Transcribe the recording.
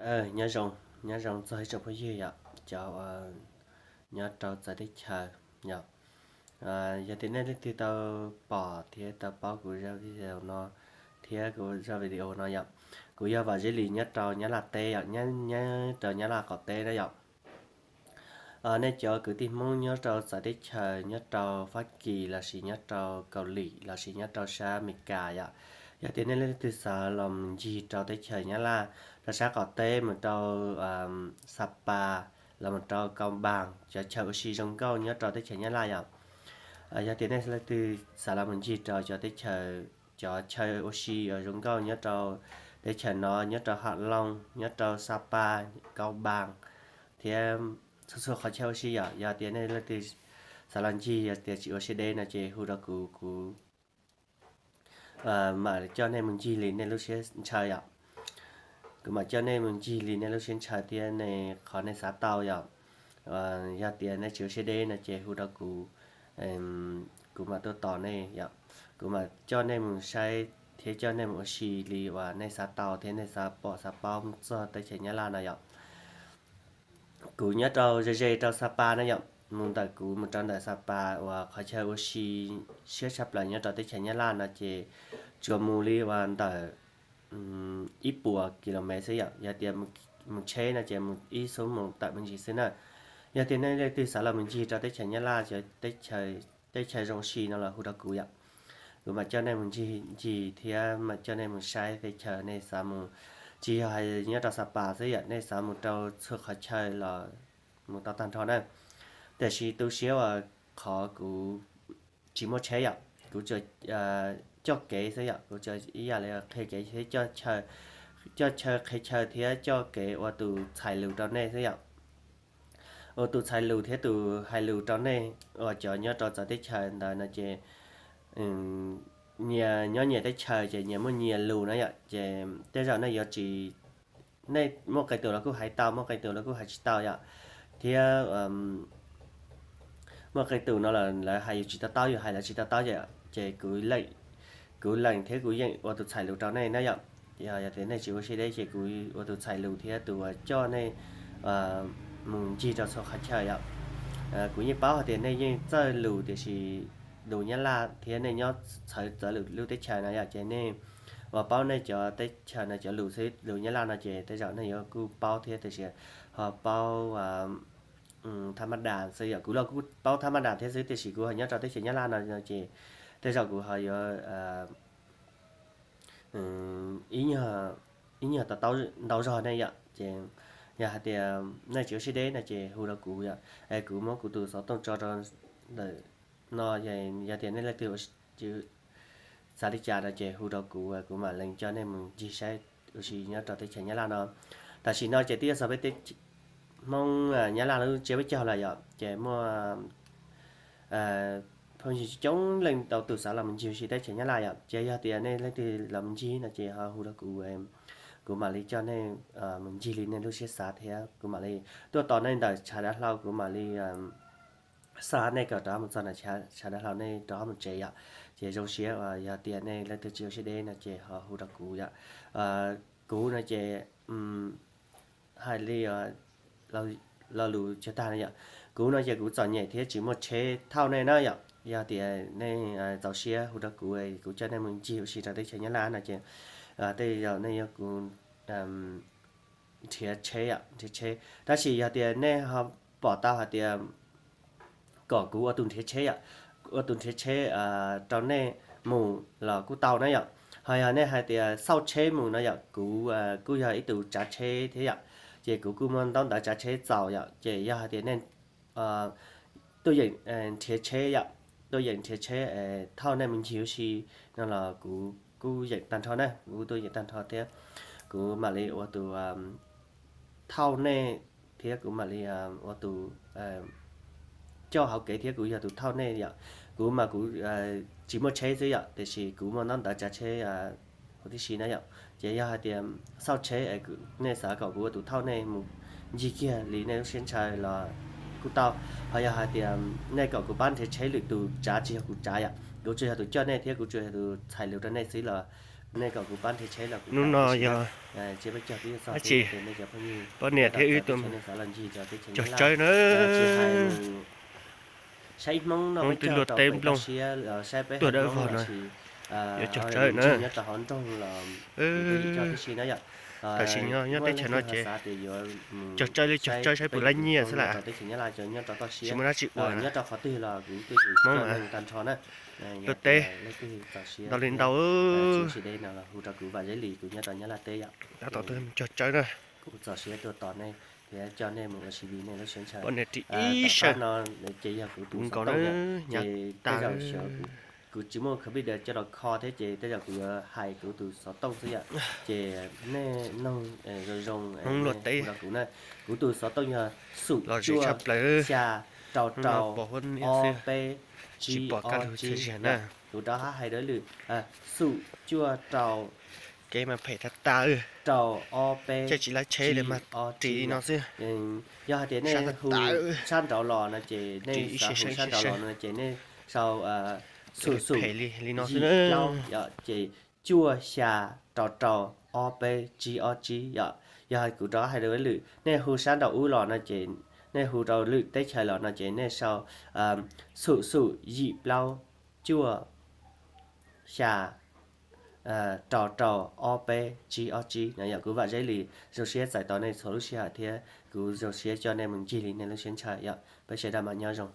Nyob zoo, nyob zoo txog ib tsoom phooj ywg yom, cov uas nyob rau txawv teb chaws yom. Yog tias nej leej twg tau pom thiab tau paub kuv zaj video no thiab kuv zaj video no yom, kuv yog Vam Zeb Lis nyob rau Nyab Laj teb yom, nyob rau Nyab Laj qaum teb na yom. Nej cov kwv tij Hmoob nyob rau txawv teb chaws, nyob rau Fab Kis lossis nyob rau Kaus Lim lossis nyob rau sab Amelikas yom, yog tias nej leej twg xav los mus ncig rau teb chaws Nyab Laj, rau sab qaum teb mus rau Xa Pas, los mus rau Kau Npas, cov chaw ua si zoo nkauj nyob rau teb chaws Nyab Laj yom. Yog tias nej leej twg xav los mus ncig rau cov teb chaws, cov chaw ua si uas zoo nkauj nyob rau teb chaws no, nyob rau Ham Loos, nyob rau Xa Pas, Kau Npas, thiab txhua txhua qhov chaw ua si yom, yog tias nej leej twg xav los ncig, yog tias tsis ua siab deb no ces hu rau kuv, kuv mam coj nej mus ncig li nej lub siab ntshaw yom. Kuv mam coj nej mus ncig li nej lub siab ntshaw thiab nej qhov nej xav tau yom. Yog tias nej tsis ua siab deb no ces hu rau kuv, kuv mam tuaj tos nej yom. Kuv mam coj nej mus saib thiab coj nej mus ua si li uas nej xav tau thiab nej xav pom xav paub mus txog teb chaws Nyab Laj no yom. Kuv nyob rau ze ze rau Xa Pas na yom, mus ntawm kuv mus rau ntawm Xa Pas uas qhov chaw ua si siab tshaj plaws nyob rau teb chaws Nyab Laj no ces tsuas mus li uas ntawm ib puas kilomev xwb yom. Yog tias mus tsheb no ces mus ib xuab moos tawm me ntsis xwb na. Yog tias nej leej twg xav los mus ncig rau teb chaws Nyab Laj, teb chaws zoo si no los hu rau kuv yom. Kuv mam coj nej mus ncig thiab mam coj nej mus saib teb chaws nej xav mus. Tsis yog hais nyob rau Xa Pas xwb yom, nej xav mus rau txhua qhov chaw los mus tau tag nrho na. Tiam sis tu siab uas qhov kuv tsis muaj tsheb yom, kuv tsuas coj kev xwb yom, kuv tsuas ib yam li qhia kev thiab coj chaw qhia chaw thiab coj kev ua tus txhais lus rau nej xwb yom. Ua tus txhais lus thiab tus hais lus rau nej uas cov nyob rau txawv teb chaws ntawd no ces nyias nyob nyias teb chaws ces nyias muaj nyias lus na yom, ces tej zaum nej yuav tsis, nej muaj qee tus los kuj hais tau, muaj qee tus los kuj hais tsis tau yom, thiab muaj qee tus no lawv hais yus tsis to taub, yus hais lawv tsis to taub yom, ces kuv lees thiab kuv yeem ua tus txhais lus rau nej na yom. Yog tias nej tsis ua siab deb ces kuv ua tus txhais lus thiab tus uas coj nej mus ncig rau txhua qhov chaw yom. Kuv yeej paub hais tias nej yeej txawj lus tiam sis lus Nyab Laj thiab nej nyob txhawv txawv lwm lub teb chaws no yom, ces nej uas paub nej cov teb chaws no cov lus xwb, lus Nyab Laj no ces tej zaum nej yuav kuj paub thiab tiam sis ho paub thab mab das xwb yom. Kuv los kuj paub thab mab das thiab xwb tiam sis kuv ho nyob rau teb chaws Nyab Laj no ces tej zaum kuv ho yuav ib nyuag to taub ntau zog ne yom. Ces yog hais tias nej tsis ua siab deb no ces hu rau kuv yom, es kuv muab kuv tus xov tooj tso rau ntawm no, yog tias nej leej twg xav li cas no ces hu rau kuv, kuv mam lees coj nej mus ncig saib ua si nyob rau teb chaws Nyab Laj no. Tam sim no ces twb yuav txog peb teb Hmoob Nyab Laj lub tsiab peb caug lawm yom, ces muaj phooj ywg coob leej ntau tus xav los mus ncig ua si teb chaws Nyab Laj yom. Ces yog tias nej leej twg los mus ncig no ces ho hu rau kuv, kuv mam li coj nej mus ncig li nej lub siab xav thiab kuv mam li tuaj tos nej ntawm tshav dav hlau, kuv mam li xa nej kom rov mus txog ntawm tshav dav hlau nej rov mus tsev yom. Ces zoo siab uas yog tias nej leej twg tsis ua siab deb no ces ho hu rau kuv yom. Kuv no ces hais li lo lus tsuag tag no yom, kuv no ces kuv txom nyem thiab tsis muaj tsheb thauj nej na yom. Yog tias nej txaus siab hu rau kuv, kuv coj nej mus ncig ua si rau teb chaws Nyab Laj no ces tej zaum nej yuav kuv nrhiav tsheb, nrhiav tsheb. Tab sis yog tias nej ho pom tau hais tias kom kuv ua tus nrhiav tsheb yom, ua tus nrhiav tsheb rau nej mus los kuj tau na yom. Ho yog nej hais tias xauj tsheb mus no yom, kuv kuj yog ib tus tsav tsheb thiab yom, ces kuv kuj muaj ntaub ntawv tsav tsheb txaus yom. Ces yog hais tias nej tuaj yeem nrhiav tsheb yom, tuaj yeem nrhiav tsheb thauj nej mus ncig ua si no los kuv kuj yeem tag nrho na, kuv tuaj yeem tag nrho thiab kuv mam li ua tus thauj nej thiab kuv mam li ua tus coj hauv kev thiab kuv yog tus thauj nej yom. Kuv mas kuv tsis muaj tsheb xwb yom, tiam sis kuv muaj ntaub ntawv tsav tsheb huv tib si na yom. Ces yog hais tias xauj tsheb es nej xav kom kuv ua tus thauj nej mus ncig kiag li nej lub siab ntshaw los kuj tau. Ho yog hais tias nej kom kuv pab nrhiav tsheb lwm tus tsav tsis yog kuv tsav yom, kuv tsuas yog tus coj nej thiab kuv tsuas yog tus txhais lus rau nej xwb los Hnub no yog dab tsi, poj niam thiab wb tuaj cog tsawb na. Hmoob twb luaj teb nplooj tuaj dawb vog no, yuav cog tsawb na. Tam sim no nyob teb chaws no ces cog tsawb li cog tsawb saib puas laib nyiaj xwb las, tsis muaj dab tsi ua. Hmoob mas luaj teb ntau li ntau. Tab tom tuaj cog tsawb na. Poj niam ris ib sawv kuv nkaus na, hnyav tas. Kuv tsis muaj computer coj los kho thiab ces tej zaum kuv yuav hais kuv tus xov tooj xwb yom. Ces nej noog zoo zoo Hmoob luaj teb rau kuv na. Kuv tus xov tooj yog xum cuaj xya rau rau ob peb tsib ob tsib na. Kuv rov qab hais dua lwm, xum cuaj rau, kev mas phem tas tas, rau ob peb tsib ob tsib no xwb. Yog hais tias nej hu sab nraud los no ces nej xav hu sab nraud los no ces nej sau xum xum li no xwb, ces cuaj xya rau rau ob peb tsib ob tsib yom. Yog kuv rov qab hais dua lwm, nej hu sab nraud ub los no ces, nej hu rau lwm teb chaws los no ces nej sau xum xum yim plaub cuaj xya rau rau ob peb tsib ob tsib no yom. Kuv Vam Zeb Lis zoo siab txais tos nej txhua lub sij hawm thiab kuv zoo siab coj nej mus ncig li nej lub siab ntshaw yom. Peb sawv daws mam nyob zoo.